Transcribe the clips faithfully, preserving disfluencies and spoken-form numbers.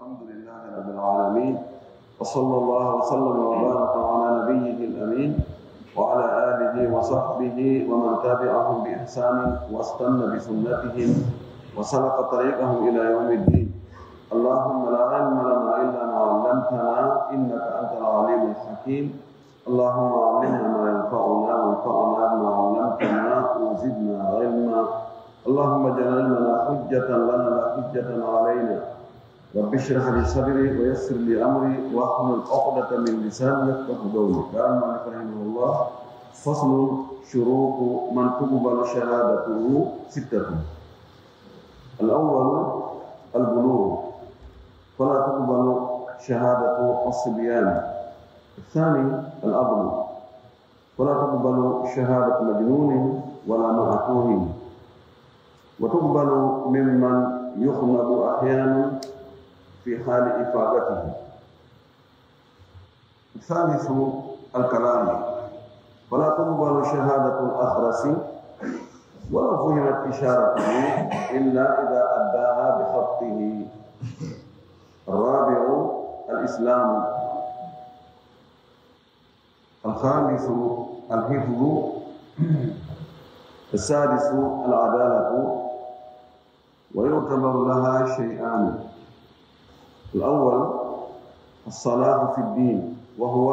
الحمد لله رب العالمين، وصلى الله وسلم وبارك على نبيه الأمين وعلى آله وصحبه ومن تبعهم بإحسان واستن بسنتهم وسلك طريقهم إلى يوم الدين. اللهم لا علم لنا إلا ما علمتنا إنك أنت العليم الحكيم. اللهم علمنا ما ينفعنا وانفعنا بما علمتنا وزدنا علما. اللهم اجعل علمنا حجة لنا لا حجة علينا. رب اشرح لي صدري ويسر لي أمري واحلل عقدة من لساني يفقهوا قولي. قال المؤلف رحمه الله: فصل: شروط من تقبل شهادته ستة. الأول البلوغ، فلا تقبل شهادة الصبيان. الثاني العقل، فلا تقبل شهادة مجنون ولا معتوه، وتقبل ممن يخنب أحيانا في حال إفاقته. الثالث الكلام، فلا تقبل شهادة الأخرس ولو فهمت إشارته إلا إذا أداها بخطه. الرابع الإسلام. الخامس الحفظ. السادس العدالة، ويعتبر لها شيئان. الأول الصلاح في الدين، وهو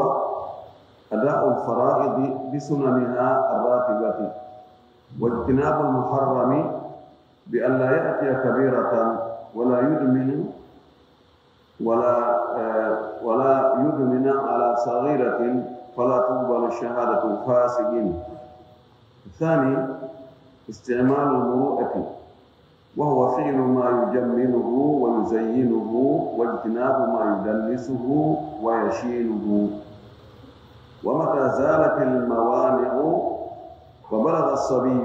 أداء الفرائض بسننها الراتبة، واجتناب المحرم بأن لا يأتي كبيرة ولا يدمن ولا، آه، ولا يدمن على صغيرة، فلا تقبل شهادة فاسق. الثاني استعمال المروءة، وهو فعل ما يجمله ويزينه واجتناب ما يدنسه ويشينه. ومتى زالت الموانع وبلغ الصبي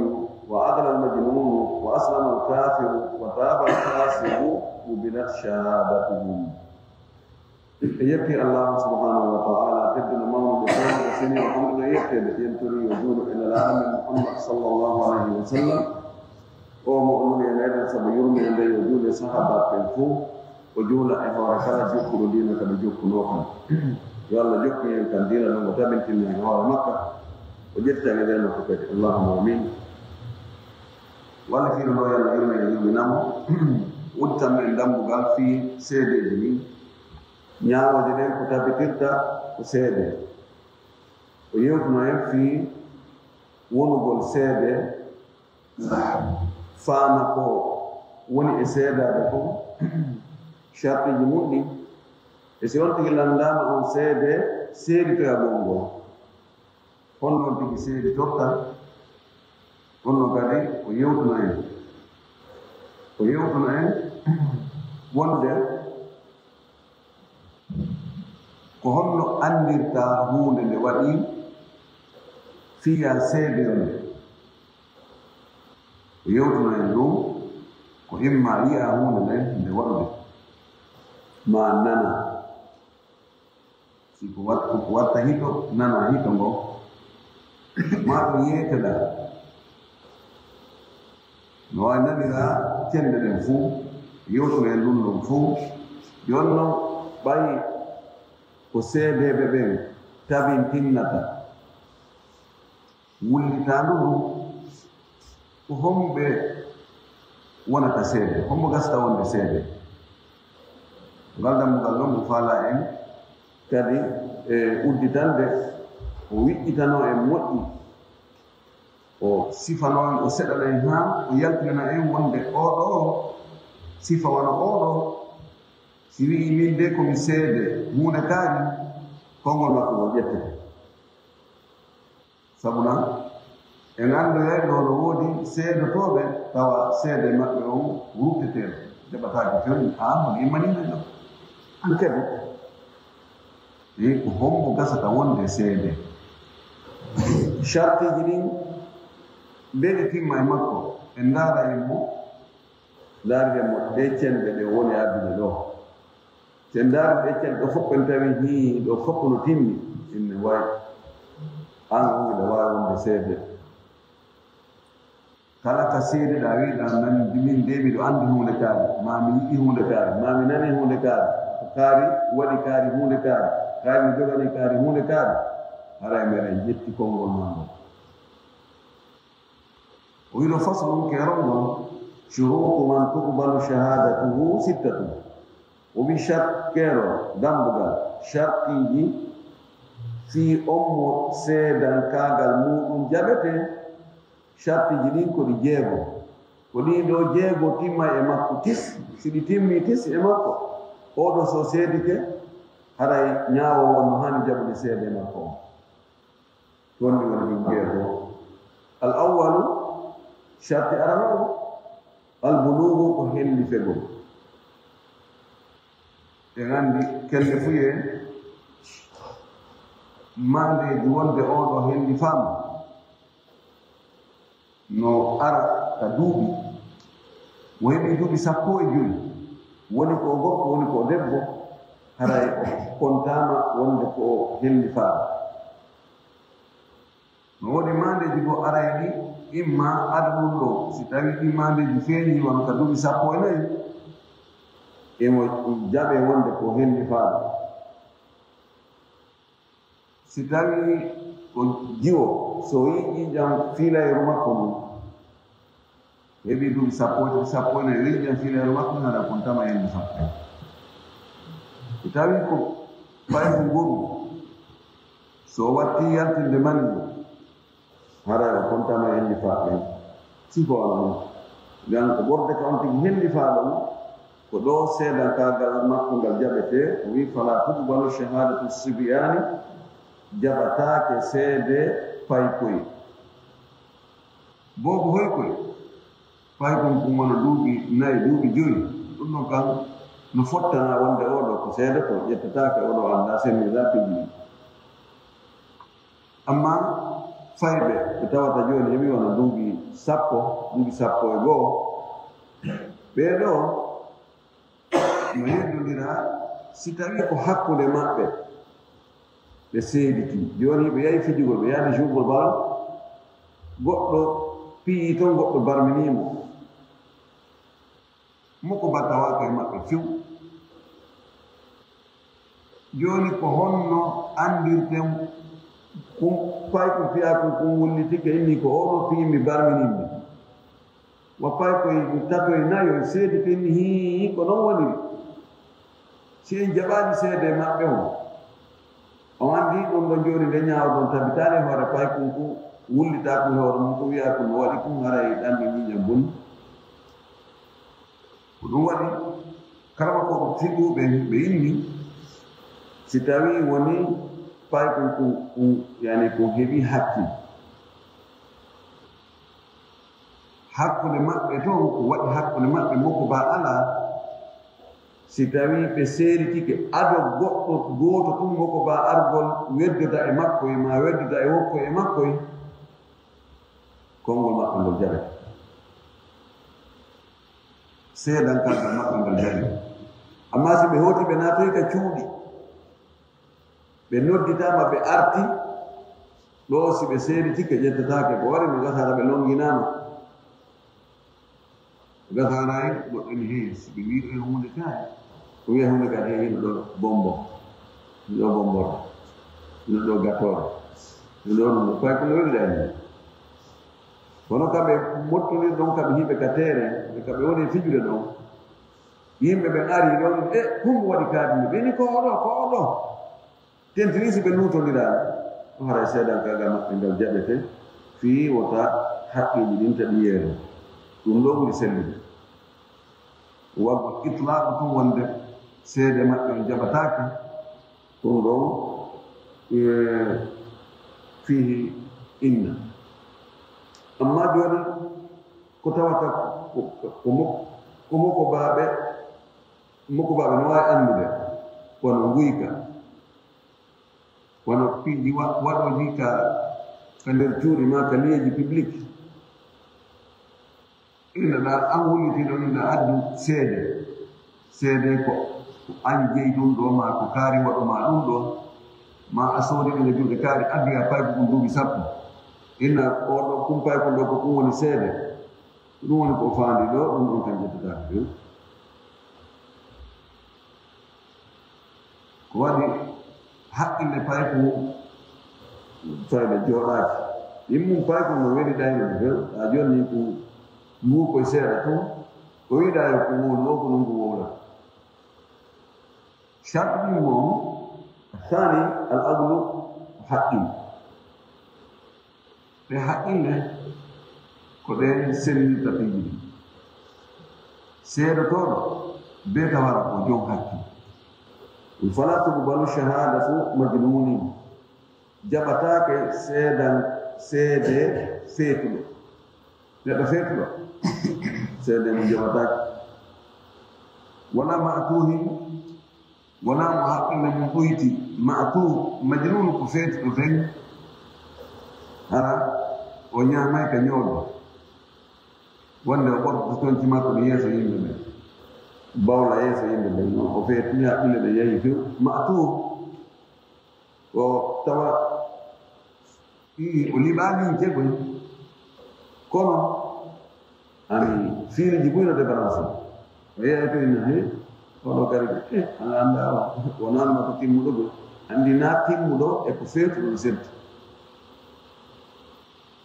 وعقل المجنون وأسلم الكافر وتاب الفاسق قبلت شهادتهم. En yetti Allahu subhanahu wa ta'ala, tedduɗo mawnuɗo, feewnuɗo, seniiɗo, ɓurɗo yetteede, en tori yo juulu e Nelaaɗo men Muhammad sallallahu alayhi wa sallam. O mo o nuli e meɗen sabu yurmeende, yo juulu e sahaabaaɓe ɓen fof, o juula e hoore kala jokkuɗo diina ka ɓe jokkunoo kan. Yo Allah jokku en kan diina ɗon, o tabintina en hoore makka, o ƴetta en e nder makko kadi. Allahumma amin. Walla fii no yo Allah yurme en, yurminamo. Udditan men dambugal fii seedeeji ɗin. Ñaawooje ɗen ko tabitirta ko seede. O yewtino en fii wonugol seede, faama ko woni e seedaade kon, shartiiji mun ɗin, e si on tigi lanndaama on seede, seeditoyagol ngol. Honno on tigi seeditorta? Honno kadi o yewtuno en? O yewtuno en wonde ko honno anndirta huunde nde waɗi fii yo a seedoyo nde. O yewtuno en ɗum ko imma yi'a huunde nden nde waɗude, maa nana. Si ko wat-, ko watta hito, nana hito ngo, maa ɗum yeetela. No waawi nanira cende ɗen fuu, yewtuno en ɗum ɗon fuu. Jooni non, ɓay ko seedeeɓe ɓen tabintinnata wullitaandu ndun, ko homɓe wonata seede? Hombo gasata wonde seede? Ngal dammugal ɗon mo faalaa en kadi e udditande, o wiɗɗitanoo en moƴƴi, o sifanoo en, o seɗanoo en haa o yaltinana en wonde oo ɗoo sifa wano oo ɗoo, si wi'i min de ko mi seede huunde kaari, konngol makko ngol ƴettete. Sabuna, en anndoyay ɗo no woodi seedotooɓe, tawa seede maɓɓe on rutteteeɗo, jaɓataake few, haa hono immanii men ɗo. An kadi, e ko hombo gasata wonde seede? Shartiiji ɗin, nde ɗi timma e makko, en ndaara en mo, ndaarden mo ɗee cenɗe ɗe woni addude ɗo. Si en ndaari ɗee cenɗe ɗo fof, en tawi hii ɗo fof no timmi, inne wayi, aan on hiɗa waawi wonde seede. Kala ka seediɗaa, wi'ɗaa, nan, min de miɗo anndi huunde kaari, maa mi yi'i huunde kaari, maa mi nani huunde kaari, ko kaari waɗi kaari huunde kaari, kaari mi joganii kaari huunde kaari, haray meɗen ƴetti konngol maa ngol. O wi'no faslun, keerol ngol, shuruutu man tuqbalu shahaadatuhu sittatun. O wi'i shart-, keerol, dammbugal, shartiiji fii on mo seedankaagal muuɗum jaɓetee, shartiiji ɗin ko ɗi jeego. Ko ɗii ɗoo jeego timma e makko tis, si ɗi timmii tis e makko, oo ɗoo so seedike, haray ñaawoowo on no haani jaɓude seede makko on. Ko honɗum woni ɗum jeego? Al awwalu, sharti arano o, al bulugu, ko hellifegol. En anndi kellefuyee, maandeeji wonde oo ɗoo hellifaama, no ara ka duuɓi. Mo heɓi duuɓi sappo e joy, woni ko o gorko, woni ko o debbo, haray o kontaama wonde ko o hellifaaɗo. No woodi maandeeji goo arayɗi, imma adadun ɗoo, si tawii ɗin maandeeji feeñii wano ka duuɓi sappo e nayi, emo jaɓee wonde ko hellifaaɗo. Si tawii ko jiwo, so o yi'i ƴiiƴan fiilayru makko ngun, heɓi duuɓi sappo e tati, sappo e nayi, o yi'i ƴiiƴan fiilayru makko ngun, haray o kontaama hellifaaɗo. Si tawii ko paykun goɗun, so o wattii yaltinde mani, haray o kontaama hellifaaɓe ɓen. Sifo on on. Ngam ko ɓurde ka on tigi hellifaaɗo on, ko ɗoo seedankaagal makko ngal jaɓetee, o wi'i, "Falaa tuqbalu shahaadatu sibyaani", jaɓataake seede paykoy. Boobo hoykoy? Paykun kun wona duuɓi nayi, duuɓi joyi. Ɗun ɗon kan no fottana wonde oo ɗoo ko seede ko ƴettataake, oo ɗoo anndaa, sennirdaa piiji ɗin. Ammaa fayɓe ɓe tawata jooni heɓi wona duuɓi sappo, duuɓi sappo e go'o, ɓee ɗoo no yeddondira si tawii ko hakkunde maɓɓe ɓe seeditii. Jooni ɓe yahi fijugol, ɓe yaadi jouer-gol ballon, goɗɗo piyii ton, goɗɗo barminii mo. Mo ko batawaaka e maɓɓe few. Jooni ko honno anndirten kun, paykun fiyaakun kun wullitike, inni ko oo ɗoo piyii mi, barminii mi. Wa paykoy tato e nayo seedi, pinni hii, ko non woniri. Si en jaɓaali seede maɓɓe on, on anndi ɗum ɗon jooni nde ñaawo ɗon tabitaali e hoore paykun kun, wullitaakun e hoore mum, ko wiyaakun no waɗi kun, haray ɗan ɗon ɲiiɲan boni. Ko ɗum waɗi, kala ko ɗum fiɓuɓe ɓe inni, si tawii woni paykun kun, kun, yani kun heɓi hakkil. Hakkunde maɓɓe ton, ko waɗi hakkunde maɓɓe, moko ba alaa, si tawii ɓe seeritike ado goɗɗo gooto tun, moko ba argol weddoda e makkoy, maa weddoda e wokkoy e makkoy, konngol maɓɓe ngol jaɓete. Seedankalgal maɓɓe ngal jaɓete. Ammaa si ɓe hooti, ɓe naatoy ka cuuɗi, ɓe nodditaama, ɓe arti, ɗoo si ɓe seeditike, ƴettataake ko wari, no gasa hara ɓe longinaama. Gasa hara en, goɗɗo ni, hee, si ɓe wii ɗo e huunde kaari, ko wiya huunde kaari, hee, hino ɗo bombo, hino ɗo bomboro, hino ɗo gatoro, hino ɗo ɗum, ko fay ko no weli ɗa en. Kono kamɓe mottondir ɗon, kamɓe hiɓe ka teere, ɓe kamɓe woni e fijude ɗon. Yimɓe ɓen ari ɗon, e, "Ko honɗum waɗi kaari ni?" Ɓe ni, "Ko oɗo, ko oɗo." Tentini si ɓe luutondiraani, ɗum haray seedankaagal maɓɓe ngal jaɓete, fii wota haqqeeji ɗin taƴu yeeso. Ɗum ɗoo ɓuri sellude. Waɗgo itlaaqu tun wonde seede maɓɓe on jaɓataake, ɗum ɗon, e, fiihi inna. Ammaa jooni ko tawata ko, ko, ko mo-, ko mokobaaɓe, mokobaaɓe no waawi anndude, kono nguyka. Wano piiji wa-, waɗooji ka, ka nder cuuɗi maa ka liyeeji public. Ina ɗa an wullitiiɗo, ina addu seede. Seede ko, ko an jeyi ɗum ɗo, maa ko kaari waɗu maa ɗum ɗo, maa a soodi ɗum e juuɗe kaari, addu ya payko ɗum duuɓi sappo. Ina oɗo kun paykun ɗo ko ɗum woni seede. Ɗum woni ko o faandi ɗo, ɗum ɗon kan ƴettataake few. Ko waɗi haqqille payko fayda jooɗaaki. Immum payko no weli ɗayno no few. A jonni ko ngu koye seeɗa tun. O yiɗa yo ko wowlu o ko ɗum ngu wowlata. Sharti ɗin mo thani al adlu haqqin. Ɓe haqqille ko ɓe senndirta piiji ɗin. Seedotooɗo bee tawara ko jom haqqi. Fala tuqbalu shahadatu majnunin. Jaɓataake seedan, seede feetuɗo. Neɗɗo feetuɗo, seede mum jaɓataake. Wala ma'tuhin, wala mo haqqille mum ɗoyti. Ma'tu, majnun ko feetuɗo fen. Hara o ñaamay ka ñoolɗo. Wonde o ɓortoto tonti makko ɗo yeeso yimɓe ɓen. Bawla yeeso yimɓe ɓen. Non, o feetini haqqille ɗe yehi few. Ma'tu, ko tawa ii o liɓaani jegoy. Kono ami fiiriji buy no débranché. O yeeya to ina he, oɗo kadi eh, a annda o, wonanma ko timmuɗo gol. Anndi na timmuɗo e ko feetuɗo no seddi.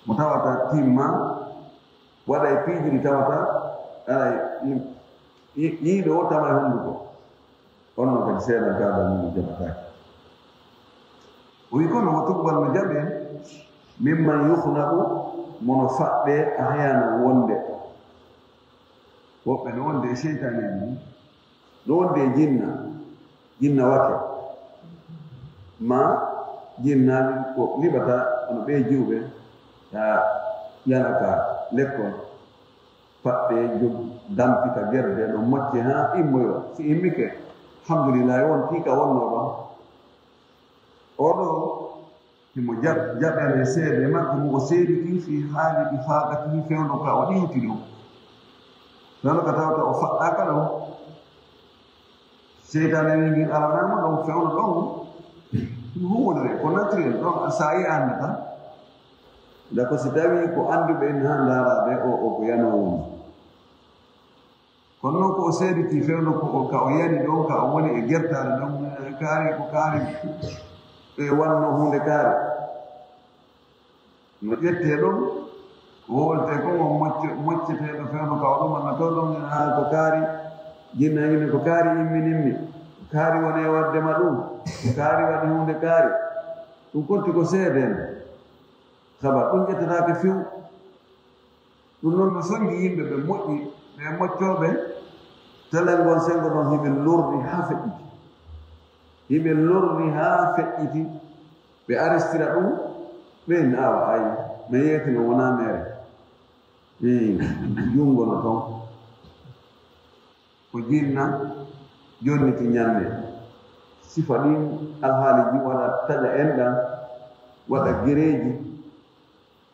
Mo tawata timma, waɗa e piiji ɗi tawata, aray, yim-, yi-, yiiɗo o tawa e hunnduko. Kono kadi seedankagal mum jaɓataake. O wi kono wa tuqbal no jaɓe, mimman yukhlaqu, mono faɗɗe ahyana wonde. Woɓɓe no wonde e seytaneeji ɗin, no wonde e jinna, jinna wake. Ma jinnaaɓe ko liɓata, kono ɓe jiwɓe, yaa yana ka lekkol. Faɗɗe jog-, dampita gerde, no mocce haa immoyo. Si immike, alhamdulillahi, won tii ka wonnoo ɗon. Oɗo, himo jaɓ-, jaɓere seede makko, mo o seediti fi haali ifaqatihi, fewndo ka o ɗiwti ɗon. Fewndo ka tawata o faɗɗaaka ɗon. Seytaane wi ngin alanaama ɗon, fewndo ɗon. Ɗum huwwonire, ko naturel ɗon, a saa'i a anndataa. Nda ko si tawii ko annduɓe en haa ndaaraaɓe o, o ko yanoowo woni. Kono noon ko o seeditii fewndo ko o, ka o yani ɗon, ka o woni e gertaare ɗon, kaari ko kaari, ɓe wannoo huunde kaari. No ƴettee ɗon, ko wowletee kon on mocce-, mocceteeɗo fewndo ka o ɗum annatoo ɗon, haa ko kaari, jinna ine ko kaari imminimmi, ko kaari woni e waɗde ma ɗum, ko kaari waɗi huunde kaari. Ɗum konti ko seedeen. Saba ɗum ƴettataake few. Ɗum noon no sonngi yimɓe ɓe moƴƴi, ɓe moccooɓe, telen ngon senngo ɗon hiɓe lorri haa feƴƴiti. Hiɓe lorri haa feƴƴiti, ɓe aristira ɗum, ɓe naawa ay, no yeetino wonaa mere. Ii, junngo no toon. Ko jinna, jonniti ñannde. Sifa ɗin alhaaliiji waɗa taƴa enɗan, waɗa gereeji,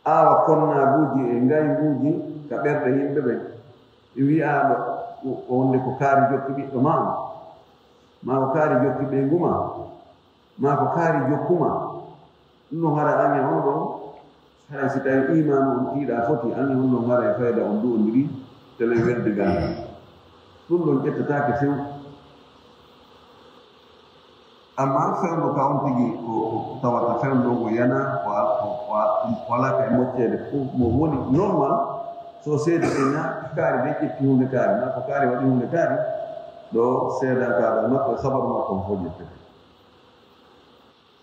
aawa konnaaguuji e ngaynguuji ka ɓerɗe yimɓe ɓen. Wi'aaɗo ko, ko wonde ko kaari jokki ɓiɗɗo maa on, maa ko kaari jokki ɓeyngu maa, maa ko kaari jokku maa. Ɗum ɗon hara an e on ɗon, haray si tawii iimaanu on tiiɗaa foti, an e on ɗon haray fayda on du'ondiri, telen weddi ganda. Ɗum ɗon ƴettataake few. Amma fewndo ka on tigi ko, ko tawata fewndo ngo yana, wa-, wa-, wa-, walaa ka e mocceede fof. Mo woni normal, so seedi ɗe na kaari de ƴetti huunde kaari, na ko kaari waɗi huunde kaari, ɗo seedankaagal makko e sabaru makko on fof ƴettete.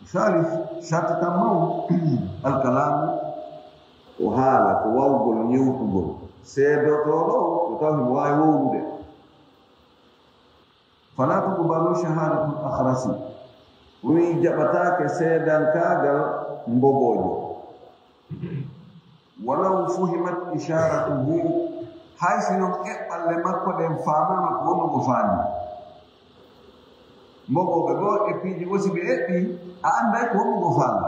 Salif, sarti tan mawɗo, alkalaamu, ko haala, ko wawgol, yewtugol. Seedotooɗo o, ko taw himo waawi wowlude. Fala tuqbalu shahadatul akhrasi. O wi'i jaɓataake seedankaagal mbogoojo. Walaw fuhimat isharatuhu, hay si non eɓɓalle makko ɗen faamaama ko honno ngo faami. Mbogooɓe goo e piiji goo si ɓe eɓɓi, a annday ko honno ngo faami.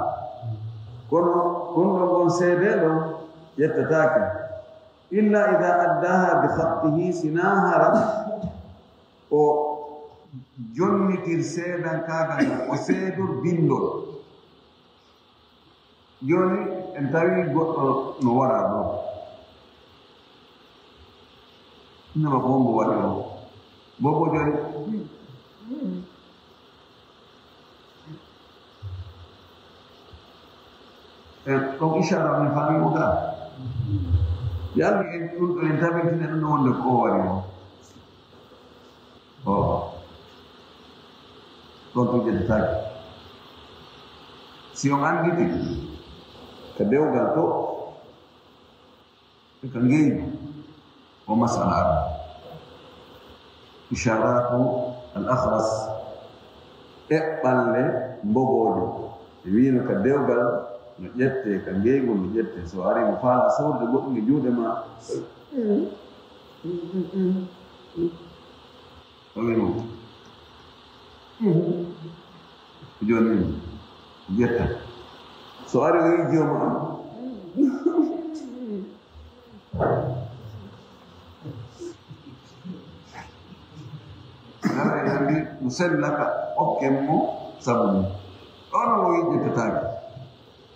Kono ɗum ɗon ngon seedee ɗon ƴettataake. Illa ida addaha bi khatihi, sinaa hara o jonnitir seedankaagal ngal, o seedor binndol. Jooni en tawi goɗɗo no wara ɗo. Innama ko wongo waɗi o. Bobo joni. En ɗon ishaara min faami mo gaa. Yalli en ɗum ɗo en tabintine ɗum ɗo wonde ko o waɗi o. O. Ɗon ɗum ƴettataake. Si on annditi ka dewgal to, e ka ngeygu, o masala ara. Isharatu al akhras, eɓɓalle mbogoojo. E wiino ka dewgal no ƴette, ka ngeygu no ƴette. So ari mo faala sorde goɗɗum e juuɗe ma. O wi mo. Ko jooni min ƴetta. So ari o yii jiyo ma. Ara e andi mo sella ka okken mo sabu mum. Ɗon o wi ƴettataake.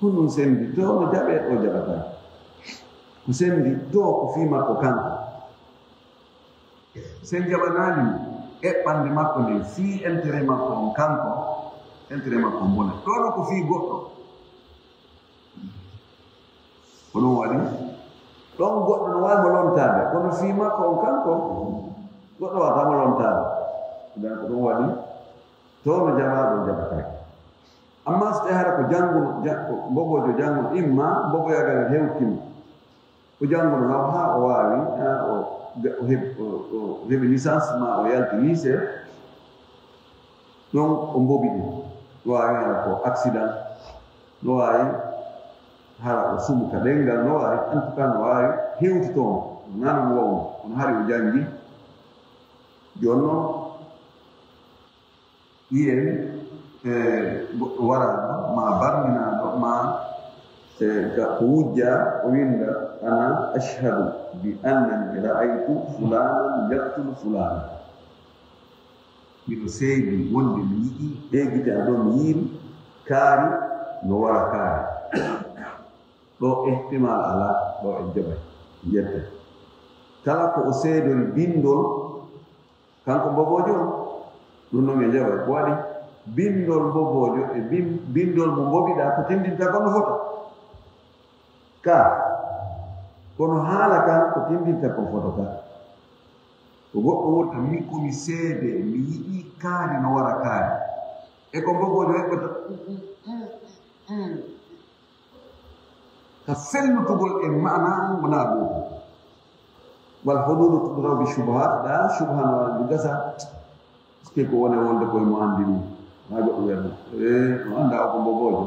Ko ɗum sendi to no jaɓe ɗo jaɓataake. Ko sendi to ko fii makko kanko. Sen jaɓanaali mo eɓɓande makko nden fii intérêt makko on kanko, intérêt makko on bona. Ɗoo ɗoo ko fii goɗɗo. Ko ɗum waɗi ɗon goɗɗo no waawi mo lontaade, kono fii makko on kanko, goɗɗo waawataa mo lontaade. Donc ko ɗum waɗi to no jaɓaa ɗo jaɓataake. Amma so tawii hara ko jannguno, ja-, ko mbogoojo jannguno, imma mbogoyagal hewtimo. O jannguno law haa o waawi, haa o, o heɓi, o, o heɓi licence maa o yalti lycée, ɗon o mbobi ɗum. No waawi hara ko accident, no waawi hara o sumu ka ɗenngal, no waawi, en tout cas, no waawi hewtitoo mo, nana mo wawno, kono hari o janngi. Jooni noon, Wiyen, e, goɗɗo waraano, ma barminaaɗo, ma, e, ka ko wujja, o winnda, ana ashhadu bi annani ra'aytu fulanan yaqtulu fulana. Miɗo seedi wonde mi yi'i, ɓe gite am ɗo mi yi'iri, kaari no wara kaari. Ɗo ihtimal alaa, ɗo en jaɓay, yette. Kala ko o seedori binndol, Kanko mbogoojo on, ɗum noon e jawa ko waɗi binndol mbogoojo e bin-, binndol mo mbobiɗaa ko tinndinta kon no fota. Ka, kono haala kan ko tinndinta kon fota ka. Ko goɗɗo wota mi komi seede, mi yi'ii kaari no wara kaari. E ko mbogoojo heɓɓata. Ka fellutugol e maana on wonaa gootum. Wal huduudu tudra'u bi shubuhaat, ɗa shubuha no waɗa ɗum gasa. Est-ce que ko woni wonde koye mo anndi ɗum? Maa goɗɗo wiya ɗum. Eh, no annda o ko mbogoojo.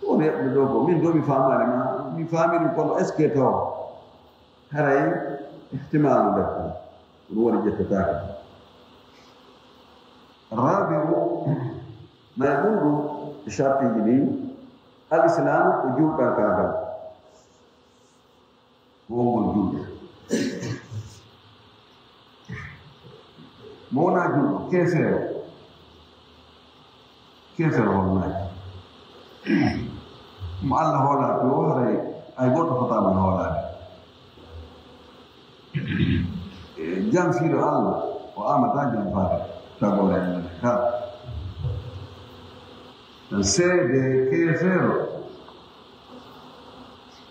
Ko woni heɓde ɗo ko? Min ɗo mi faamaani ma, mi faami ɗum kono est-ce que taw? Haray ihtimaalu nder ɗum. Ɗum woni ƴettetaake. Rabi'u, nayi ɗum ɗum e shartiiji ɗin. Al-Islaamu ko juulɗankaagal, wongol juulɗo. Mo wonaa juulɗo, keefeero. Keefeero wonnaaki. Mo Alla hoolaaki o, haray hay gooto fotaama hoolaade. E janfiiɗo Alla, o aamataa janfaade tagoore Alla nde kala. Seede keefeero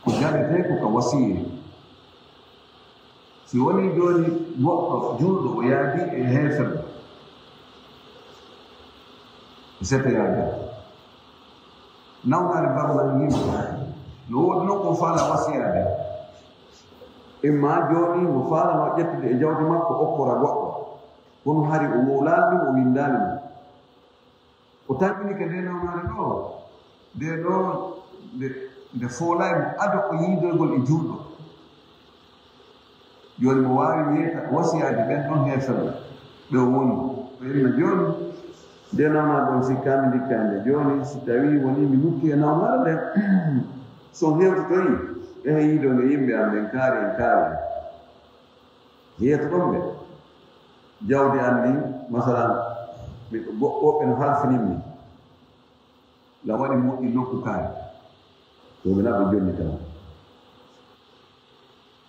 ko jaɓetee ko ka wasiyee. Si wonii jooni goɗɗo juulɗo o yaadi e heeferɓe, e sete yaade. Nawnaare mbaruɗan yimɓe. No woodi nokku o faala wasiyaade. Imma jooni mo faalano ƴettude e jawdi makko okkora goɗɗo. Kono hari o wowlaali ɗum, o winndaali ɗum. O tampinike nde nawnaare ɗo. Nde ɗo, nde, nde foolaay mo ado o yiidoygol e juulɗo. Jooni mo waawi yeeta wasiyaade ɓen ɗon heeferɓe ɓe o woni. O inna jooni, nde nawnaare ɗon sikkaami ndikkaande. Jooni, si tawii wonii mi lutti e nawnaare nden, so on hewtotoyii, ehe yiidoyno yimɓe am ɓen kaari en kaari en. Yeetoɗon ɓe. Jawdi an ndin, masalan, mi, go-, woɓɓe no halfinin mi. La waɗi moƴƴi nokku kaari. Ɗo ɓe naɓe jonni tan.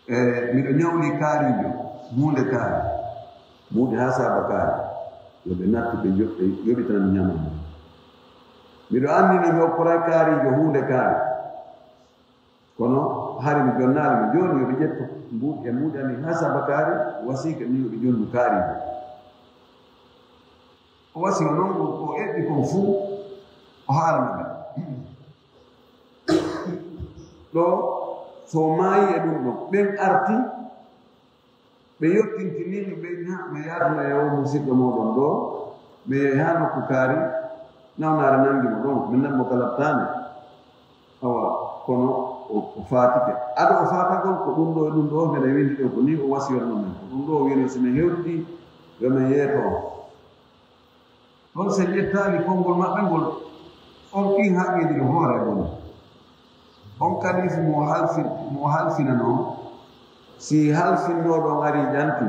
E, miɗo ñawli kaariijo. huunde kaari, mbuuɗi haa saaba kaari, yo ɓe nattu, ɓe njo-, ɓe yoɓitana mi ñamaande. Miɗo anndi no mi okkoray kaariijo huunde kaari. Kono hari mi jonnaali mo. Jooni yo ɓe ƴettu mbuuɗi e mbuuɗi amin haa saaba kaari, wasiike min yo ɓe jonnu kaariijo. O wasi o noon, o, o eɓɓi kon fuu, o haalana ɓe. Ɗo, so o maayi e ɗum ɗon, ɓen arti, ɓe yottintinii mi, ɓe wi, "Ha, mi yaaduna e o musidɗo mooɗon ɗo, mi yehi haa nokku kaari, nawnaare nangi mo ɗon, min nan mo kala taani." Awa, kono o, o faatike. Ado o faatagol ko ɗum ɗo e ɗum ɗo, mbeɗa winndi ɗo ko ni o wasiyonno men. Ko ɗum ɗo o wiino si min hewti, yo min yeeto on. Ɗon si en ƴettaali konngol maɓɓe ngol, on ɓii haqiiɗiɗo hoore goni. On kalifu mo halfi-, mo halfina non, si halfinnooɗo on arii ƴanti,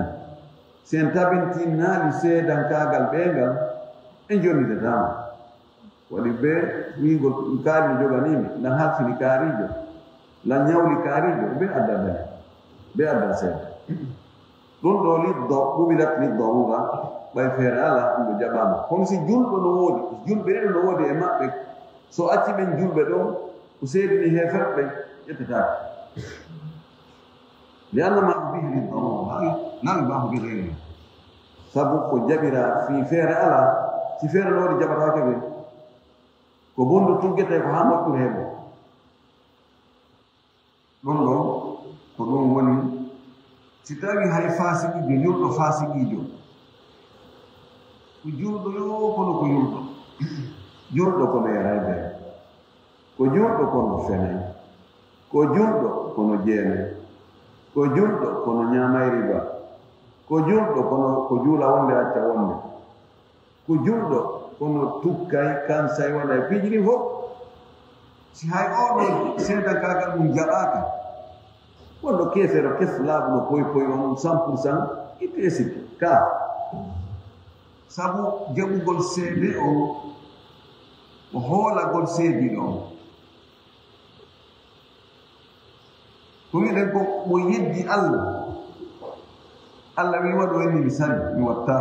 si en tabintinaali seedankaagal ɓee ngal, en jonnidataama. Waɗi bee wi'ugol, "Ɗum kaari no joganii mi, ndan halfini kaariijo, lan ñawli kaariijo," bee adda dali, bee adda seeda. Ɗum ɗo liddo, ɗumirat liddo ruga, ɓay feere alaa, ɗum ɗo jaɓaama. Kono si julɓe no woodi, si julɓe ɗiɗo no woodi e maɓɓe, so acci ɓen julɓe ɗon, o seedini heeferɓe ɓen, ƴettataake. Li anna ma ubihi liddo ruga, la yubahu bi gayri. Sabu ko jaɓiraa fii feere alaa, si feere no woodi jaɓataake ɓen. Ko bondu tuggetee ko haa moƴƴuru heɓo. Ɗum ɗon, ko ɗum woni, si tawii hay faasiqiijo, julɗo faasiqiijo, ko julɗo yo, kono ko julɗo. Julɗo kono yaray beer. Ko julɗo kono fenay. Ko julɗo kono jeenay. Ko julɗo kono ñaamay riba. Ko julɗo kono ko juula wonde acca wonde. Ko julɗo, kono tukkay, kansay, waɗay piiji ɗin fof. Si hay oo ɗoo seedankaagal mum jaɓaaka, wonɗo keefeero kef laaɓuɗo poy poy on cent pour cent, itti e sikke. Ka. Sabu jaɓugol seede on, ko hoolagol seediiɗo on. Ko wi'uɗen ko mo yeddi Allah. Allah wi'i, "Waɗu," o inni, "Mi sali, mi watta."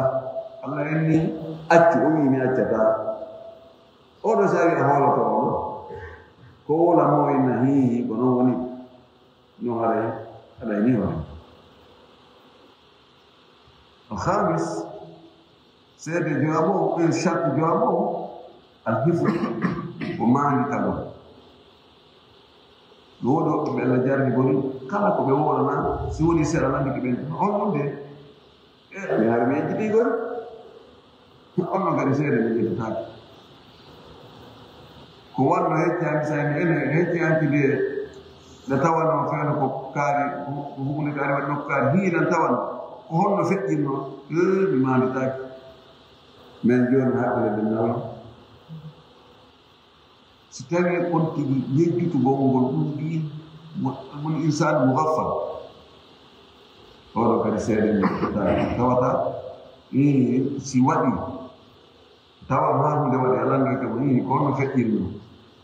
Allah inni, "Accu," o wi'i, "Mi accataa." Oɗo si a wi'i a hooloto oɗo, ko woola mo inna hihi, ko non woni. No haray, haɗay ni hoore. Alhamis, seede jowaɓo, e sharti jowaɓo, alhifdu, ko maanditagol. No woodi woɓɓe ɓe Allah jarribo ni, kala ko ɓe woolana, si woni seeɗa nandi ko ɓen, on wonde, e, mi hari mi yejjiti gol. On no kadi seede mi yettataake. Ko wanno hecci hanki, so en ene hecci hanki de, nde tawanno feewno ko kaari, ko, ko huunde kaari waɗi nokku kaari, hiinan tawanno. Ko honno feƴƴinno? Eh, mi maanditaake. Men jooni hakkille ɗum nawii. Si tawii on tigi yejjitugol ngol ɗum ɗi, mo, mo insaanu mugaffal. Oɗo kadi seede mi yettataake. Tawata, eh, si waɗi, Tawa maa huunde waɗi, a lanndoyte mo, "Ii, ko honno feƴƴiri ɗum?"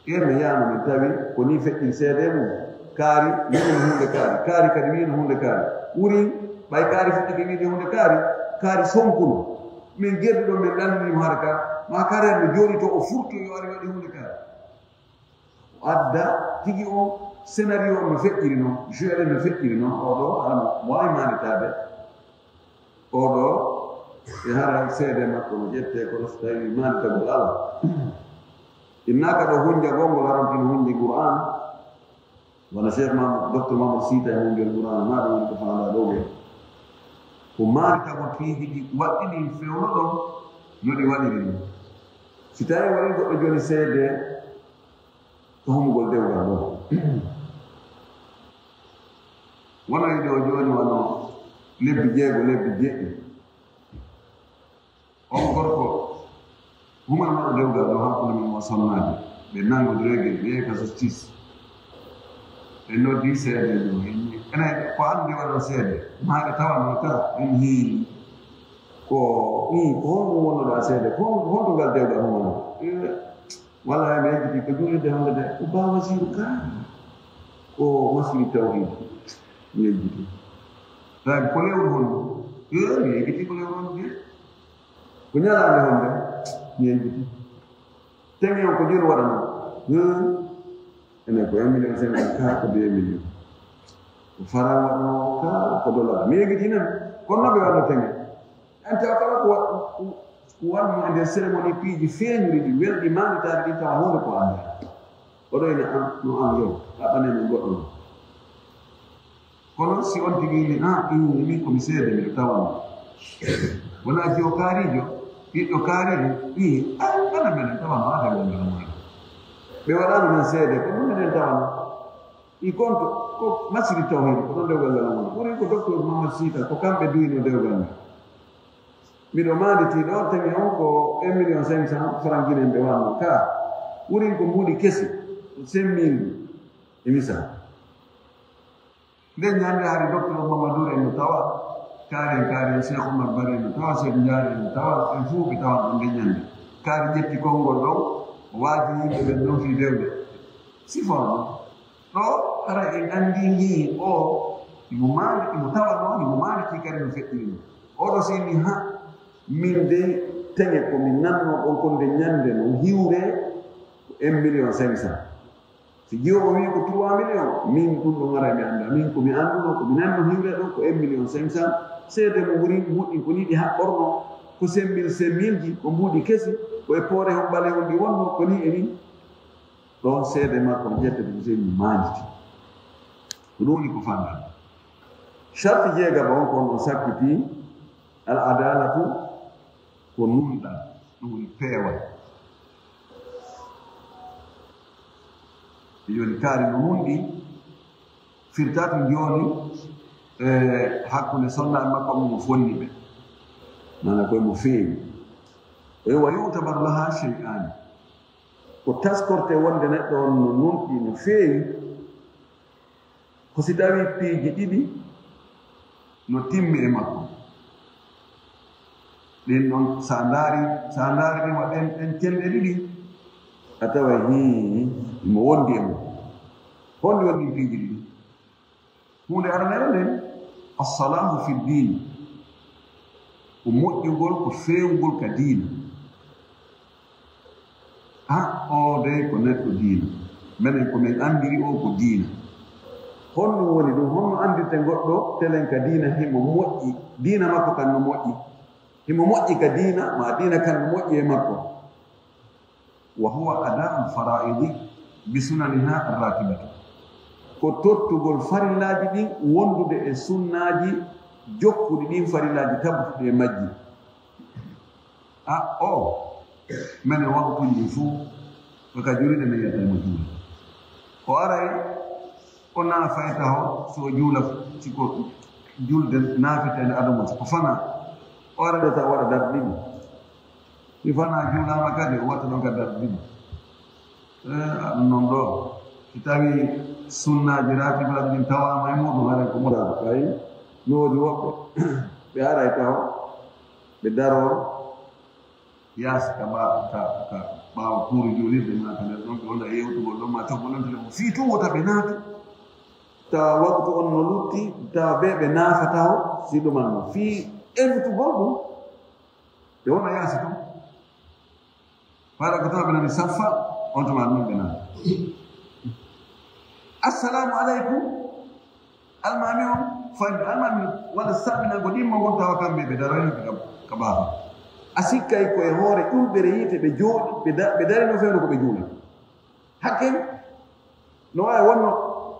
Ɓeen no yaano min tawi ko nii feƴƴiri seede mum. Kaari wi'ino huunde kaari, kaari kadi wi'ino huunde kaari. Ɓuri ɓay kaari fuɗɗike wi'de huunde kaari, kaari sonkuno. Min gerdi ɗon, min ɗannini mo hara ka, maa kaari no jooɗi to o furto yo ari waɗi huunde kaari. O adda tigi on scénario on no feƴƴiri non, jeu ɗen no feƴƴiri non, oɗo hara mo waawi maanditaade. Oɗo e hara seede makko no ƴettee, kono so tawii maanditagol alaa. Innaaka ɗo hunjagol ngol harantin hunji Qur'aan. Wano Cheikh Mamadou, Docteur Mamadou Sita e hunjol Qur'aan, maa ɗum woni ko faandaa ɗo ɓe. Ko maanditagol piiji ɗi waɗɗini fewndo ɗon, no ɗi waɗiri ɗum. Si tawii waɗi goɗɗo jooni seede, to humugol dewgal ɗo. Wano e ɗo jooni, wano lebbi jeego, lebbi jeɗɗi. On gorko, humanooɗo dewgal ɗo hakkunde mum e sonnaajo, ɓe nanngodiri, ɓe yehi ka justice. Ɓe noddi seede ɗo, enen ko an ndewaɗon seede, maa ɓe tawanno ka, en hii. Ko, ii, ko honɗum wonnoɗaa seede? Ko hon-, honto ngal dewgal humanoo? Eh, Wallaahi, mi yejjiti ko juulirde hannde de, ko Ba Wasiiru ka, ko Wasiiru Tawhiid, mi yejjiti. Ko lewru hondu? Eh, mi yejjiti ko lewru hondu de. Ko ñalaande honde? Mi yejjiti. Teŋe on ko jelu waɗanoo? Hmm. Enen ko un million cinq cent, kaa ko deux million. Ko faran waɗanoo, kaa ko dollar. Mi yejjiti nan. Kono no ɓe waɗno teŋe? En tawa kala ko wa-, ko waɗno e nder cérémonie piiji feeñuɗi ɗi welɗi maanditaade ɗi tawa huunde ko anndaa. Oɗo ina an, no an yo, ɗaɓɓanen min goɗɗo non. Kono si on tigi ni, ah, ɗum min ko mi seede, miɗo tawa non. Wona jiyo kaarijo, ɓiɗɗo kaarijo, ɓii, ah, ana menen tawa no ade wonde no woni. Ɓe waɗano men seede, ko ɗum menen tawa non. I konto, ko masiri tawhid, ko ɗon dewgal ngal woni. Ɓuri ko docteur Mamadou Sita, ko kamɓe duyno dewgal ngal. Miɗo maanditi ɗo, tawi on ko un million cinq cent franc guinéen ɓe wanno. Ka, wurin ko mbuuɗi kesi, semmiindi, e misal. Nden ñande hari docteur Mamadou en no tawa, kaari en, kaari en, Cheikh Oumar Bari en no tawa, Cheikh Ndiaye en no tawa, en fof ɓe tawa ɗon nden ñande. Kaari ƴetti konngol ɗon, o waaji yimɓe ɓen ɗon fii dewde. Sifo non. Ɗo, hara en anndi nii o, imo maandi, imo tawa noon, imo maandi kadi no feƴƴiri nii. Oɗo si inni ha, min dey teŋe ko mi nanno ɗon ko nde ñande no hiwre ko un million cinq cent. Si jiwo o wii ko trois millions, min ɗum ɗon ara mi annda. Min ko mi annduno, ko mi nanno hiwre ɗon ko un million cinq cent. Seede mo wuri moƴƴi ko nii ɗi haɓɓorno, ko semmil semmilji, ko mbuuɗi kesi, ko e poore hon ɓale on ɗi wonno, ko nii e nii. Ɗon seede makko ƴettete ko sey mi maanditi. Ko ɗum woni ko fanɗan. Sarti jeegaɓo on ko on sakkiti, al adalatu ko nunɗal, ɗum woni peewal. E jooni kaari no nunɗi, firta to jooni, e hakkunde sonnaaɓe makko mo fonni ɓe. Maana koye mo feewi. E wa yu'tabaru laha shay'ani. Ko taskorte wonde neɗɗo on no nunɗi no feewi, ko si tawi piiji ɗiɗi no timmi e makko. Ɗin ɗon, sa ndaari, sa ndaari ɗin wa ɗen, ɗen celɗe ɗiɗi, a tawa hii, mo wondi e mum. Honɗi woni ɗin piiji ɗiɗi? Huunde aranere nden, assalahu fi diini, ko moƴƴugol, ko feewugol ka diina. Ha, o dey ko neɗɗo diina. Menen ko min anndiri o ko diina. Honno woni ɗum? Honno anndirte goɗɗo telen ka diina himo moƴƴi? Diina makko kan no moƴƴi. Himo moƴƴi ka diina, ma diina kan no moƴƴi e makko. Wa huwa ada'ul fara'idi bi sunaniha arratibati. Ko tottugol farillaaji ɗin wondude e sunnaaji jokkuɗi ɗin farillaaji tabbutuɗi e majji. A, o, mene waktuuji ɗin fuu, ko ka juulirde men yetta mo juula. O aray, o naafay taho, si o juula, si ko julde naafiteende adamo, si ko fana. O ara ɗo taw waɗa darɗe ɗiɗi. Si fana juulaama kadi, o watta ɗon kadi darɗe ɗiɗi. Eh, ɗum noon ɗo, si tawi sunnaaji raatibaaji ɗin tawaama e muɗum, haray ko muɗum. Ɓay, no woodi woɓɓe, ɓe aray taho, ɓe daroo, yaasi ka ɓa-, ka, ka ɓaawo kuuru juulirde ma ka nder ɗon, ɓe wona yewtugol ɗon ma coggolantude mo. Fii tun wota ɓe naatu. Tawa waktu on no lutti, tawa ɓe ɓe naafata o, si ɗuman no. Fii evitugol ɗum, ɓe wona yaasi tun. Fayda ko tawa ɓe nani saffa, on tuma ɗum ɓe nani. Assalamu aleykum. Almaami on, fayda almaami walla saɓinango ɗimmo ngon tawa kamɓe ɓe daroyno ka, ka baafa. A sikkay ko e hoore ƴulɓere yiite ɓe jooɗi, ɓe da-, ɓe darino fewndo ko ɓe juula. Hakken, no waawi wonno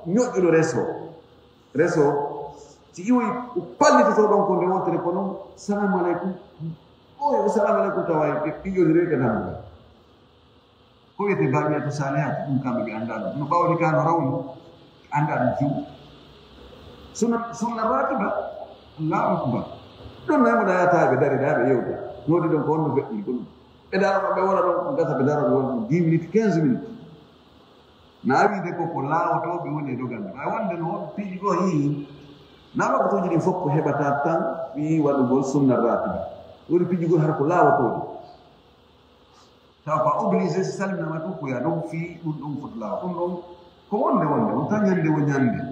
ñoƴƴuɗo reso. Reso, si iwoyi, o pallitoto ɗon ko nde wontere ko non, "Salamu aleykum." O yo, "Salamu aleykum," tawa e ɓe ƴoƴiroyta dammugal. Ko wiyete Baqiyatu Salihat, ɗum kamɓe ɓe anndaa ɗum. No ɓawli ka no rawni, anndaa ɗum few. Sunna, sunna ratiba, Allahu akbar. Ɗum noy mo ɗa yata ɓe dari ɗa ɓe yewta. Noodi ɗon ko honno feƴƴi ɗum. Ɓe daro ɓe wona ɗon, gasa ɓe daro ɓe wona ɗum dix minutes, quinze minutes. Na wiide ko, ko laawotooɓe woni e dogal ngal. Ɓay wonde no woɓɓe piiji goo hii, na waktuuji ɗin fof ko heɓata tan fii waɗugol sunna ratiba. Woni piiji goo har ko laawotooɓe. Taw ko a obligé, si salminama tun, ko ya ɗon fii ɗum ɗon foti laawa. Ɗum ɗon ko wonde wonde, on tan ñande wo ñande.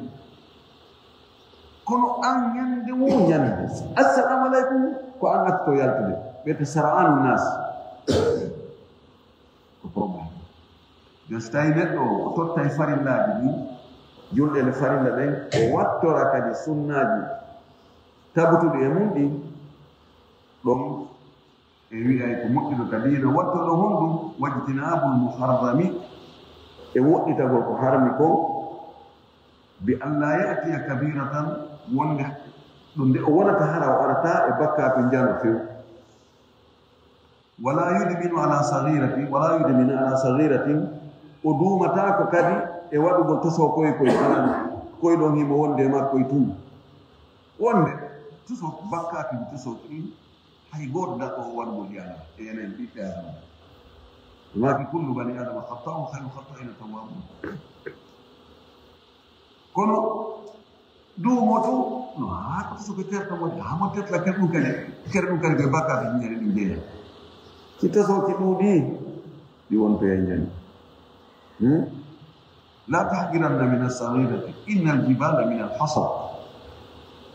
Kono an ñande wo ñande, "Assalamu aleykum," ko an atto yaltude. Ɓe to sara'anu nas. Ko problème. Yo so tawi neɗɗo o tottay farillaaji ɗin, julɗe ɗe farilla ɗen, o wattora kadi sunnaaji tabutuɗi e mum ɗin, ɗon e wi'ay ko moƴƴuɗo ka diina, wattoɗo honɗum? "Wajtinabul muharrami," e woɗɗitagol ko harmi kon, "bi an la ya'tiya kabiratan," wonde ɗum nde o wonata hara o arata e bakkaatu njano few. "Wala yudminu ala saghiratin, wala yudminu ala saghiratin," o duumataako kadi e waɗugol toso koy koy aran, koy ɗon himo wonde e makko e tun. Wonde toso bakkaatu toso ɗin, hay gooto daɗɗo o waɗugol ɗi alaa e enen ɓiɓɓe Adama. Maaki, "Kullu bani Adama khatta'un, khayru khatta'ina tawwabun." Kono duumo tun, no, haa ko so ko terto mo, haa mo tertla ker ɗum kadi, ker ɗum kadi koye bakkaatu ñande ɗum jeeya. Si tasooki ɗuuɗi, ɗi wontoya ñande. Hmm? "La tahqiranna min as-saghirati, inna al-jibala min al-hasa."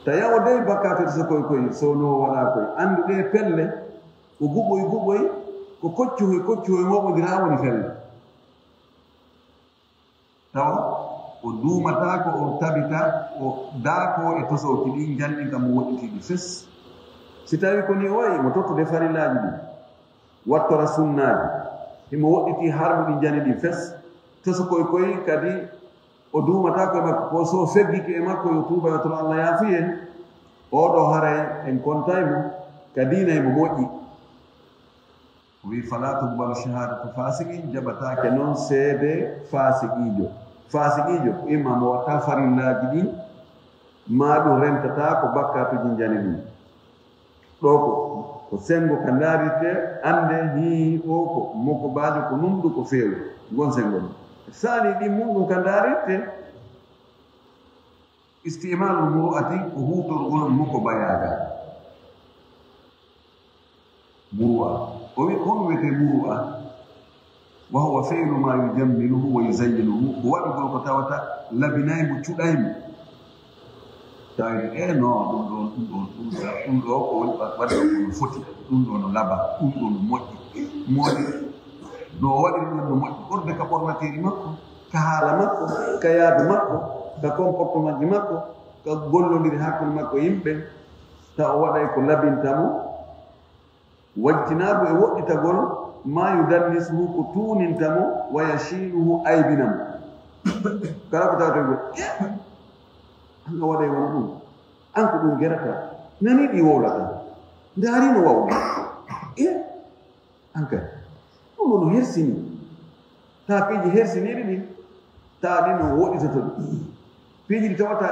Ta yawo dey bakkaatu so koy koy, so no wala koy. Anndu ɗe pelle, ko guɓoy guɓoy, ko koccuhoy koccuhoy, ngoɓondira woni felle. Tawa o duumataako, o tabita, o daako e tosooki ɗin, janni kam mo woɗɗitii ɗi fes. Si tawi ko ni o wayi, mo tottude farillaaji ɗin, wattora sunnaaji, himo woɗɗitii harmuɗi njani ɗin fes, toso koy koy kadi o duumataako e makko, ko so feggike e makko, yo tuuba, yo toro Allah yaafuye, oo ɗoo haray en kontay mo ka diina, himo moƴƴi. O wi'i, "Fala tuqbalu shahadatu fasiqin," jaɓataake non seede faasiqiijo. Faasiqiijo ko imma mo watta farillaaji ɗin, maa ɗum rentata ko bakkaatuji njani ɗum. Ɗoo ko, ko senngo ka ndaarirte, annde hii o ko mokobaajo, ko nunɗo, ko feewu. Ngon senngo ɗum. Saani ɗin mun ɗum ka ndaarirte. Isti'maalul muru'ati ko huutorgol mokobayaagal. Muru'a. O wi, ko honɗum wiyetee muru'a? Wa huwa fi'lu ma yujammiluhu wa yuzayyinuhu. Ko waɗugol ko tawata labinay mo, cuɗay mo. Tawi, e no, ɗum ɗon, ɗum ɗon, ɗum ɗon, ɗum ɗo ko woni wa-, waɗde ko no foti. Ɗum ɗo no laba, ɗum ɗo no moƴƴi. Moƴƴi. No waɗiri ɗum no moƴƴi. Ɓurde ka ɓornateeri makko, ka haala makko, ka yaadu makko, ka comportement ji makko, ka gollondiri hakkunde makko e yimɓe, tawa o waɗay ko labinta mo. Wajtinaabu e woɗɗitagol ma yudannisuhu, ko tuuninta mo, wa yashinuhu, aybina mo. Kala ko tawata ko, "Eh, an a waɗay wano ɗum, an ko ɗum gerata, nani ɗi wowlata, ndaari no wawli. Eh, an kadi, ɗum ɗo no hersini." Tawa piiji hersiniiɗi ɗin, tawa ɗin no woɗɗitoto ɗi. Piiji ɗi tawata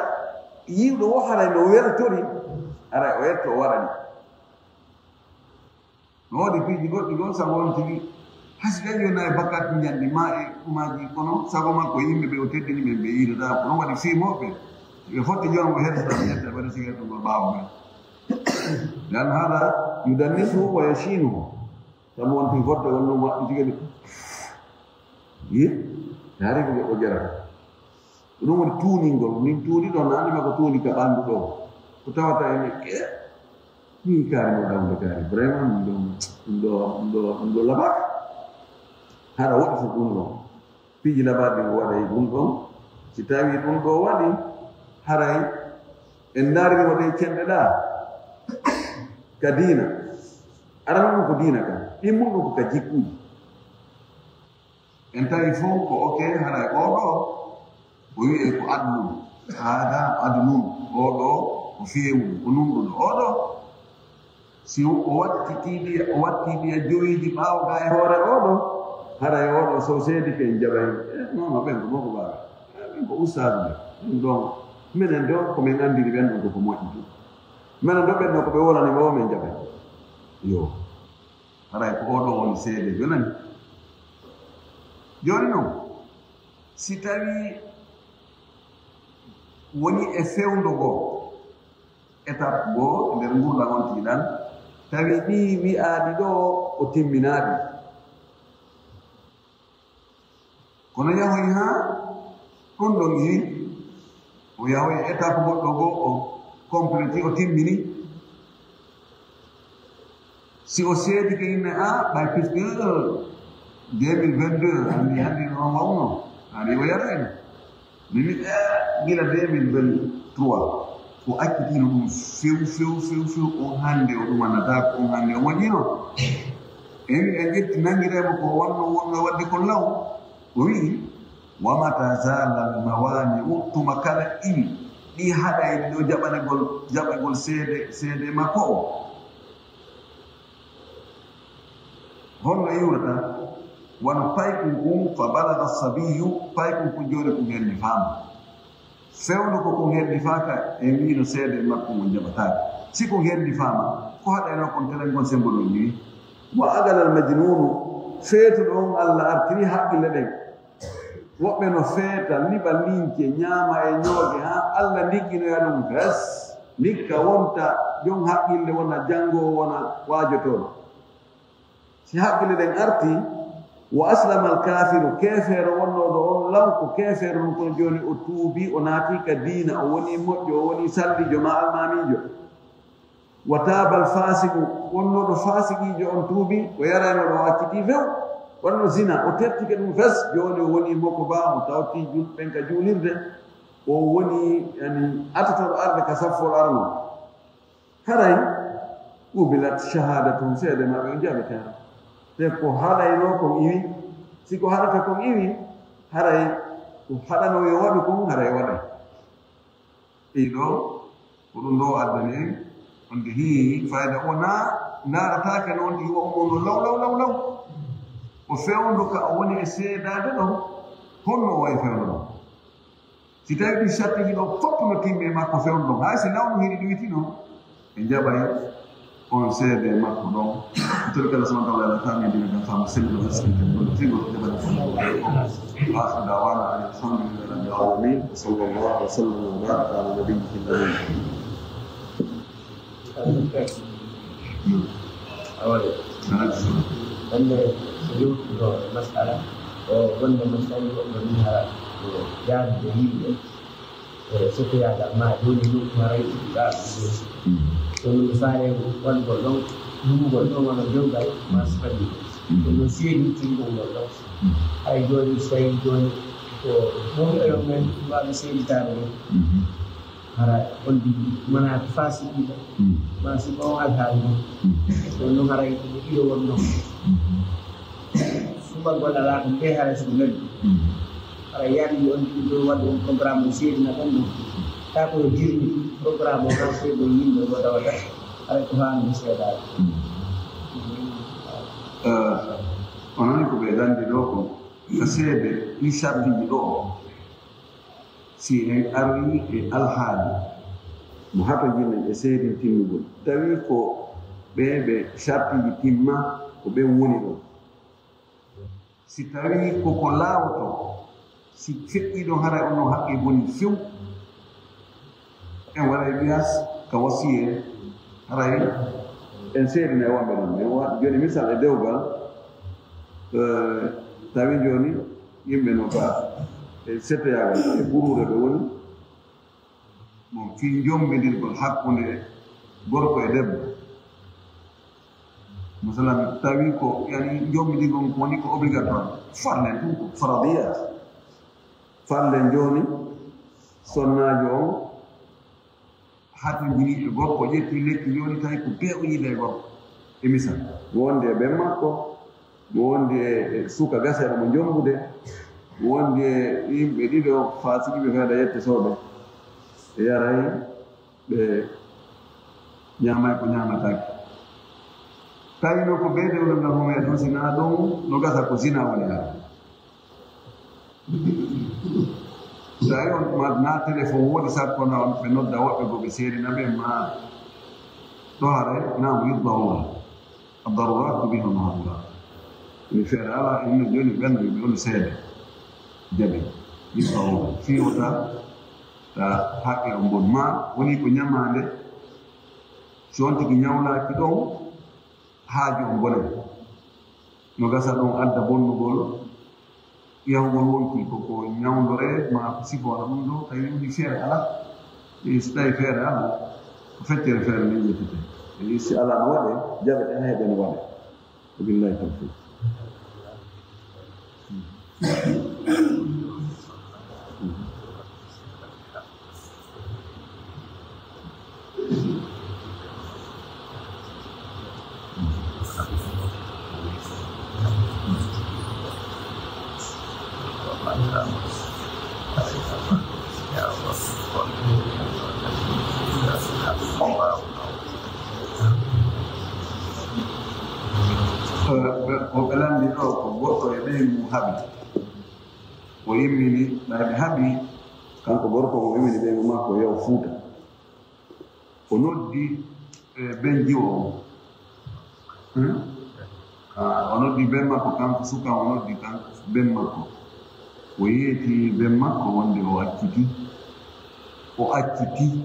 yiwɗo wo haray no weltori, haray o yetto o waɗa ɗi. No woodi piiji goɗɗi goo, sabu on tigi, hay si tawi wonaa e bakkaatu njanɗi ma e ɗumaaji, kono sago makko yimɓe ɓe o teddini ɓen, ɓe yiidataa. Ko ɗum waɗi fii moɓɓe, ɓe fotti joom o hersata, ɓe yetta, ɓe resi yettugol ɓaawo men. Lan hada yudannisu wa yashinu. Sabu on tigi fotte on ɗum waɗɗi tigi ni. Yi? Yaari ko o jarata. Ko ɗum woni tuuningol. Min tuuni ɗo, naane ma ko tuuni ka ɓanndu ɗo. Ko tawata ene, eh, min kaari mo ɗawde kaari. Vraiment, ɗum ɗo, ɗum ɗo, ɗum ɗo, ɗum ɗo labaaka. Haɗa woɗɗi so ɗum ɗo. Piiji labaɗi ɗin waɗay ɗum ɗon. Si tawi ɗum ɗo waɗi, haray en ndaariri waɗay cenɗe ɗa ka diina. Arano ɗum ko diina kan. Ɗin mun ɗum ko ka jikkuuji. En tawi fof ko ok, haray oo ɗoo, o wi'ee ko adlun. Haadaa adlun. Oo ɗoo ko feewuɗo, ko nunɗuɗo. Oo ɗoo, si o wattitii, o wattii ɗi e jowiiji ɓaawo gaa e hoore oo ɗoo, haray oo ɗoo, so seedike en jaɓay. Eh, non, non, ɓen ko mawɓe ɓaaɓe. Eh, ɓen ko ustaadu ɓe. Ɗum ɗon, menen ɗoo, ko men anndiri ɓen ɗon ko ko moƴƴi ɗum. Menen ɗoo, ɓen ɗoo ko ɓe wolani ɓe o men jaɓay. Yo. Haray ko oo ɗoo woni seede, jonani. Jooni non, si tawii woni e fewndo goo, étape goo e nder nguurndam on tigi ɗan, tawi ɗii wi'aaɗi ɗoo o timminaaɗi. Kono yahoy haa ɗum ɗon iwi, O yahoyi étape goɗɗo goo, o complète, o timmini. Si o seedike yimɓe, a ɓay puisque deux mille vingt-deux, anndi, anndi no wawno, anndi o yara en. Mimi, eh, gila deux mille vingt-trois, o accitino ɗum few, few, few, few, on hannde o ɗum annata ko on hannde o moƴƴino. En, en ƴetti nanngireemo ko wonno, wonno waɗde kon law. O wi'i, "Wa mata zalal mawani'u," tuma kala iwi, ɗi haɗay ɗo jaɓanegol, jaɓagol seede, seede makko o. Honno iwrata? Wano paykun kun, "Fa balaga sabiyu," paykun kun jooni kun henni faama. Fewndo ko kun henni faaka, en wi'ino seede makko ngon jaɓataake. Si kun henni faama, ko haɗayno kon telen ngon sembo ɗon iwi? Wa agalal majnunu, feetuɗo on Alla artiri haqqille ɗen. Woɓɓe no feeta, liɓa lince, ñaama e ñooge, haa Alla ndigginoya ɗum fes. Ndikka wonta jon haqqille, wona janngoowo, wona waajotooɗo. Si haqqille ɗen arti, wa aslama al kaafiru, keefeero wonnooɗo on law ko keefeero ɗum, kono jooni o tuubi, o naati ka diina, o woni moƴƴo, o woni sallijo maa almaamiijo. Wa taabal faasiqu, wonnooɗo faasiqiijo on tuubi, o yaraynooɗo, o accitii few, waɗno zina, o tertike ɗum fes, jooni o wonii moko ba, o tawti jul-, ɓen ka juulirde, o wonii, yani, atotooɗo arde ka saffol arno. Haray, qubilat shahaadatuhum, seede maɓɓe on jaɓetaama. Te ko haɗaynoo kon iwi, si ko haɗata kon iwi, haray ko haɗanoo yo waɗu kon, haray waɗay. Ɗiɗo, ko ɗum ɗo addani en, wonde hii fayda o na ndaarataake noon, ɗi o mo no law, law, law, law. O fewndo ka o woni e seedaade ɗon, honno o wayi fewndo ɗon? Si tawi ɗi sartiji ɗo fof no timmi e makko fewndo ɗon, hay si nawnu hiri ɗoyti noon, ɓe njaɓay on seede makko ɗon. Tolkala subhanahu wa ta'ala, taami dina kan fama selluɗo haskinte ɗon, figo jaɓata fof. Wa akhiru da'wana anil hamdulillahi rabbil alamin. Wa sallallahu wa sallam wa baraka ala nabiyyina al-amin. Awale. Wonde so yewtude ɗo e masala o, wonde masala o no ni hara ko yaadude yimɓe. E, so ko yaada ma jooni ɗum haray ɗum ɗa ɗum. Kono mi faale waɗugol ɗon, ɗumugol ɗon wano jowgal ma sifani. Ɗum ɗon seedi tingol ngol ɗon. Hay jooni so tawi jooni ko ɗum ɗo men mbaɗa seeditaade ɗum. Hara on ɗi mana ko faasiqiiɓe. Ma si ko on alhaali ɗum. Ɗum ɗon haray ko ɗiɗo wonno. Suɓagol alaa ko mbee haray so ko noddi. Haray yaadi on ɗi ɗo waɗi on programme o seedina ɗon ɗum. Kaa ko yo jirmi programme o haa seedo yimɓe o tawata haray ko haani mi seedaade. Eh, onon ko ɓe lanndi ɗo ko ka seede ɗi sartiji ɗo. Si en arwi e alhaali mo hato jinen e seedin timmugol, tawi ko ɓe ɓe sartiji timma, ko ɓen woni ɗon. Si tawi ko ko laawoto, si feƴƴi ɗon, haray on no haqqe boni few. En waɗay qiyas ka wasiye, haray en seedina e wonɓe ɗon. En wa-, jooni misal e dewgal, eh, tawi jooni yimɓe no ka e settoyaagal, e buruure ɓe woni. Bon, fii jommbidirgol hakkunde gorko e debbo. Masalan, tawi ko, yani, jommbidirgol ko woni ko obligatoire. Farlen tun ko faradiya. Farlen jooni, sonnaajo on, hatonjini e gorko, ƴetti lekki jooni, tawi ko bee o yiida e gorko. E misal, wonde e ben makko, mo wondi e, e suka gaseɗo mo jombude, mo wondi e yimɓe ɗiɗo faasikiɓe fayda yette soɓe, ɓe yaray, ɓe ñaamay ko ñaamataake. Tawi noon ko bee dewle ngal homo e ɗon, si naa ɗon no gasa ko zina woni hara. Tawi on ma, na téléphone woodi, sakko na on ɓe nodda woɓɓe go ɓe seedina ɓe ma ɗo hare, na mo yidda on. Ad-darurat tubihul mahdurat. Ni feere ala, inno jooni ɓen no ɓe on seede. Jaɓi. Yidda on. Fii wota ta haqqe on bon. Ma woni ko ñamaande, si on tigi ñawlaaki ɗon, haaju on bonan. No gasa ɗon adda bonnugol Yahugol wonki ko ko ñawndoree, ma ko sifo walla ɗum ɗo, tawi woni feere alaa. E so tawi feere alaa, ko feccere feere nde ƴettete. E si alaa no waɗee, jaɓete haa heɓe no waɗee. Wabillahi tawfiq. Ko ɓe lanndi ɗo, ko goɗɗo e ɓeyngu mum haɓi. O immini, ɓay ɓe haɓi, kanko gorko o immini ɓeyngu makko, yo Fuuta. O noddi, eh, ben jiwo o. Hmm? Ah, o noddi ben makko, kanko suka, o noddi kanko ben makko. O yeeti ben makko wonde o acciti. O acciti.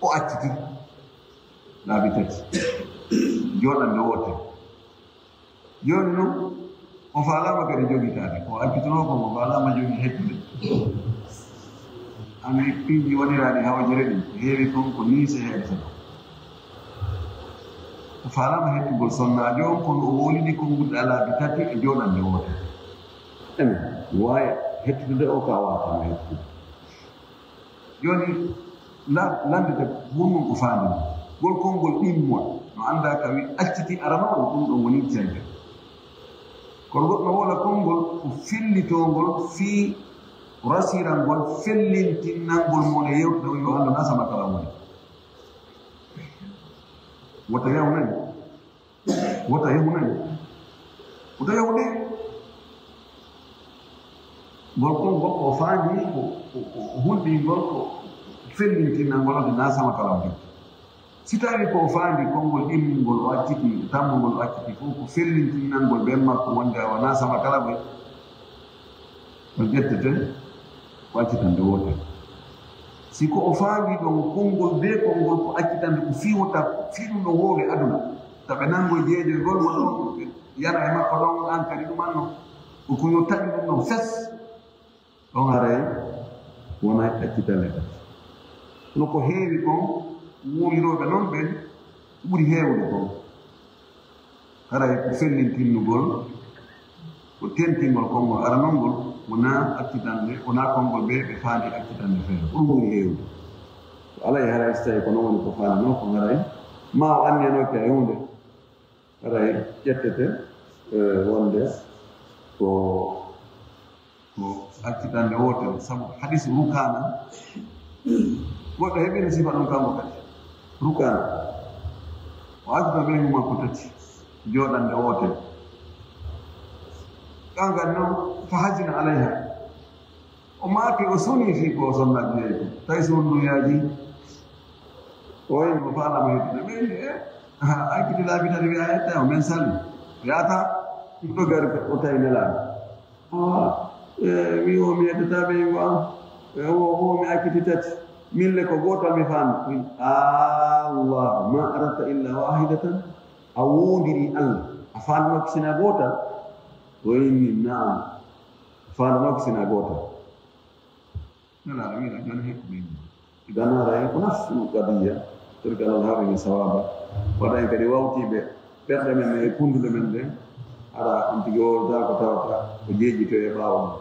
O acciti. Laabi tati. Jooɗande woote. Jooni noon, o faalaama kadi jogitaade. Ko accituno ko, o faalaama jogi heɓtude. Ami piiji woniraaɗi hawjere ɗin, ko heewi kon ko nii seheede seɗa. O faalaama heɓtugol sonnaajo on, kono o wowlini konguɗi laabi tati e jooɗande woote. Ene waawi heɓtude o, ka waawata heɓtude. Jooni, la-, lanndete ko honɗum o faandini. Ngol konngol ɗimmol, no anndaa ka wi acciti arano on, ɗum ɗon woni jannde. Kono goɗɗo no wowla konngol ko fellitoongol fii rasirangol, fellintinangol mo e yewtere, yo Allah na sama kala woni. Wota yaw nani. Wota yahu nani. Wota yahu de. Ngol konngol ko o faandi ko, ko, ko, ko hulɓingol ko fellintinal ngol de na sama kala on. Si tawi ko o faandi konngol ɗimmungol o acciti, tammungol o acciti fof ko fellintinal ngol ɓen makko wonde o na sama kala ɓe. O ƴettete, o accitande wootere. Si ko o faandi ɗon konngol bee konngol ko accitande ko fii wota, fii ɗum ɗon wowle aduna. Taɓe nanngo jeejoygol mo ɗon, yana e makko ɗon, an kadi ɗum anno. Ko ko yo taƴu ɗum ɗon fes. Ɗon haray wona accitande kadi. Kono ko heewi kon, wuulirooɓe non ɓen ɓuri heewde kon. Haray ko fellintinnugol, ko tentingol konngol aranol ngol, wonaa accitande, wonaa konngol ɓe, ɓe faandi accitande feere. Ko ɗum ɓuri heewde. Ko alay haray so tawii ko non woni ko faandanoo, ko haray ma o anniyanoke e huunde. Haray ƴettete, eh, wonde ko Ko accitande wootere, sabu hadis Rukaana, goɗɗo heɓino sifa ɗum kanko kadi. Rukaana, o accita ɓeyngu makko tati, jooɗande wootere. Kanko kadi noon, fa hazina alayha. O maaki, o suni fii ko o sonnaajo yeeyi ko. Tawi so won ɗum yaaji, o wayno o faalaama heɓtude. Ɓe wi'i, eh, aha, acciti laabi tati wi'a hetta, o men salmi. Yaata, ɗo gari ko o tawi nelaani. Ah, eh, mi o mi yeddata ɓe ngo am. Eh, o, o mi acciti tati. Min le ko gootal mi faami. Min, Allah, ma aratta illa wahidatan. A wondiri Allah. A faami ko sina gootal. O inni, naam. A faami ko sina gootal. Nelaaɗo wi'no, jooni hikku min. Ganara en ko nafsu qadiya, torgal al harini sawaba. Waɗa en kadi wawtiiɓe ɓerɗe men e kunduɗe men ɗen, hara on tigi wowlata ko tawata ko jeejito e ɓaawo ɗum.